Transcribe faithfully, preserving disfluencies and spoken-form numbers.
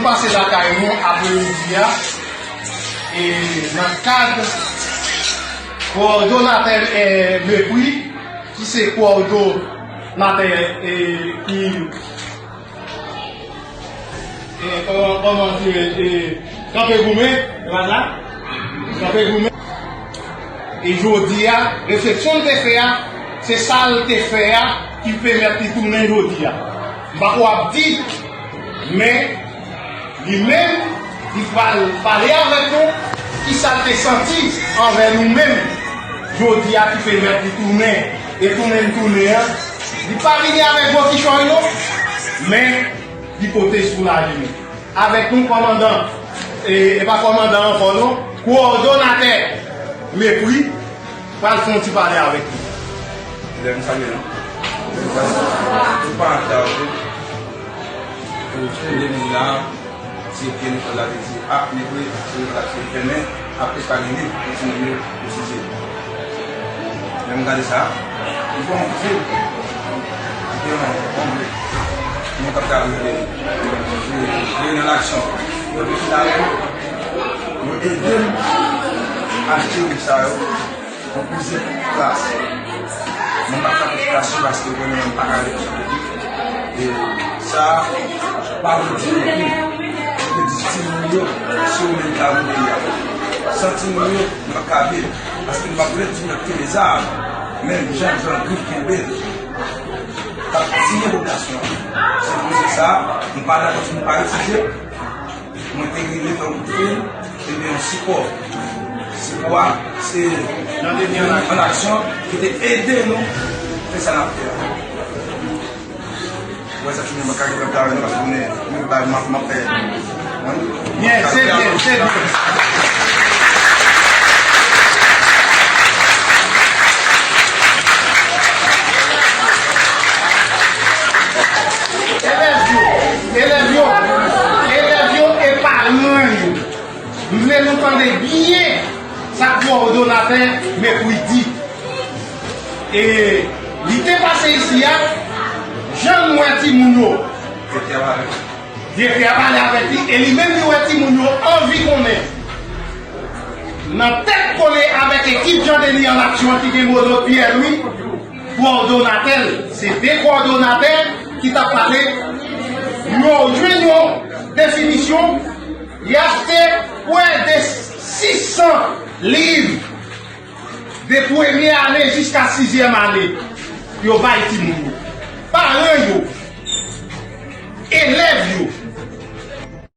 Pase lakay nou apremidi a, e nan kad kowòdonatè, e, Mepri, ki se kowòdonatè, e, ki, e, kòman, kòman di, e, Kanpe Goumen, e pa sa? Kanpe Goumen. E jodi a, refleksyon l te fè a, se sa l te fè a ki pèmèt li tounen jodi a. M pa ko ap di, men li menm, li pral pale avèk nou, kisa l te santi anvè nou menm jodi a ki pèmèt li tounen, e tounen l tounen an, li pa vini avèk gwo kichòy non, men li pote soulaje nou. Avèk nou, kòmandan, e, e pa kòmandan ankò non, kowòdonatè Mepri, pral fè yon ti pale avèk nou. Lè m salye nou. Tout paran ki ta yo tou. Pou legliz la, ti pye lekòl la te di, a, Mepri, se lekòl la ki fèmen, ap epanye li pou timoun yo etidye. Lè m gade sa, li fè yon gwo, li fè yon, yon gwo, mwen k ap travay, li, li, li nan laksyon. Yo vin la, yo, yo ede m achte liv sa yo. Yon plizyè klas. Mwen pa ka fè klas yo paske konnen mwen pa ka lekòl. E sa pa vle di non plis. Yo te di timoun yo, si yo menm ka nan peyi a. San timoun yo, nou p ap ka viv. Paske nou p ap vle timoun yo kenbe zam. Menm jan gran grif kenbe l. K ap tiye popilasyon an. Se pou se sa, nou pa dakò timoun pa etidye. Mwen te rive fè yon kout fil, epi yon sipò. Sipò a, se yon an aksyon ki te ede nou fè sa n ap fè a. Wè sa fini, mwen ka rive travay nan paske mwen, mwen bay, m ap, m ap fè. Byen, se byen, se byen. Elèv yo, elèv yo, elèv yo e paran yo. M vle nou tande byen sa kowòdonatè Mepri di. E li te pase isi a, jan nou wè timoun yo. Direktè a pale avèk li, e li menm li wè timoun yo anvi konnen. Nan tèt kole avèk ekip Jan Deni an aksyon ki gen Mono Pierre Louis, kowòdonatè l, se de kowòdonatè ki t ap pale, yo jwenn yon definisyon, y achte prè de sis san liv de premye ane jiska sizyèm ane, yo bay timoun yo.